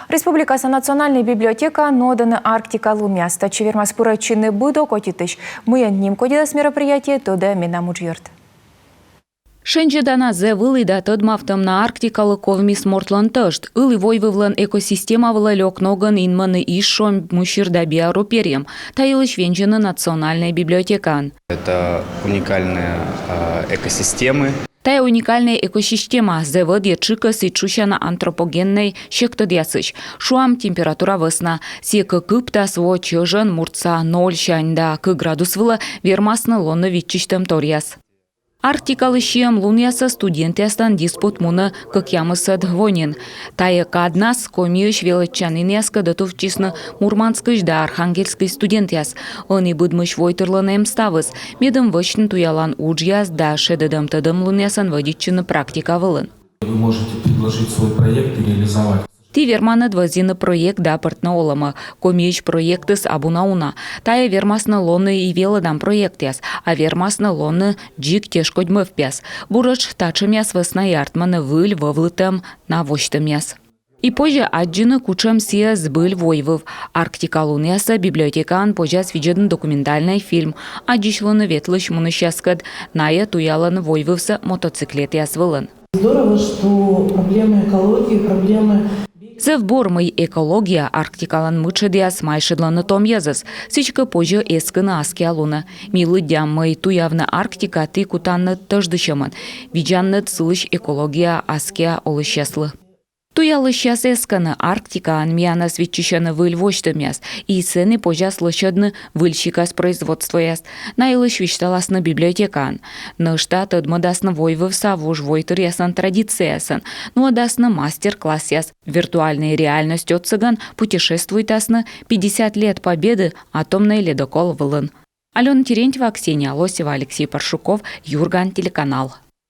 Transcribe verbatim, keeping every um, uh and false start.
Республикаса национальнӧй библиотекаын нуӧдӧны Арктика лунъяс. Татчӧ вермас пырӧдчыны быд окотитысь. Мыйӧн нимкодьӧдӧс мероприятие, тӧдӧ менам уджъёрт. Шензьӧдана зэв ылі да тӧдмавтӧм на Арктикалы ковмис мортлӧн тӧжд. Ылі войвывлӧн экосистема вылӧ лёк ногӧн инмӧны изшом, мусир да биару перйӧм. Та йылысь вензьӧны национальнӧй библиотекаын. Это уникальные, э, экосистемы. Тайӧ уникальнӧй экосистема, зэв ӧдйӧ тшыкӧс и тшусяна антропогеннӧй сектӧдъясысь. Шуам, температура вӧсна. Сійӧ кӧ кыптас во чӧжӧн муртса ноль сянь да кык градус вылӧ, вермасны лоны виччысьтӧмторъяс. Арктикалы сиӧм лунъясӧ студентъяслӧн диспут мунӧ кӧкъямысӧд во нин. Тайӧ каднас Комиысь велӧдчанінъяскӧд ӧтувтчисны Мурманскысь да Архангельскысь студентъяс. Ӧні быдмысь войтырлӧн эм ставыс, медым вӧчны туялан уджъяс да шедӧдӧм-тӧдӧм лунъясӧн вӧдитчыны практика вылын. Вы можете предложить свой проект и реализовать. Ті верманныд вӧзйыны проект да пӧртны олӧмӧ. Комиысь проектыс абу на уна. Тайӧ вермасны лоны и велӧдам проектъяс, а вермасны лоны дзик тешкодь мӧвпъяс. Буретш татшӧмъяс вӧсна и артмӧны выль вӧвлытӧм на восьтӧмъяс. И позьӧ аддзыны, кутшӧм сійӧ збыль войвыв. Арктика лунъясӧ библиотекаын позяс видзӧдны документальнӧй фильм. Аддзысьлӧны ветлысь-мунысьяскӧд, найӧ туялӧны войвывсӧ мотоциклетъяс вылын. Здорово, что проблемы экологии, проблемы... Зэв бур, мый экология, Арктикалӧн мытшӧдъяс майшӧдлӧны том йӧзӧс. Сідзкӧ, позьӧ эскыны аскиа лунӧ. Ми лыддям, мый туявны Арктика ті кутанныд тӧждысьӧмӧн, видзанныд сылысь экология аскиа олысьяслы. Туялысьяс эскӧны: Арктикаын миянӧс виччысьӧны выль восьтӧмъяс, и сэні позяс лӧсьӧдны выль сикас производствояс. На йылысь висьталасны библиотекаын. Нӧшта тӧдмӧдасны войвывса вужвойтыръяслӧн традицияясӧн, нуӧдасны мастер-классъяс, виртуальнӧй реальность отсӧгӧн путешествуйтасны «Пятьдесят лет Победы» атомнӧй ледокол вылын. Алёна Терентьева, Ксения Лосева, Алексей Паршуков, «Юрган» телеканал.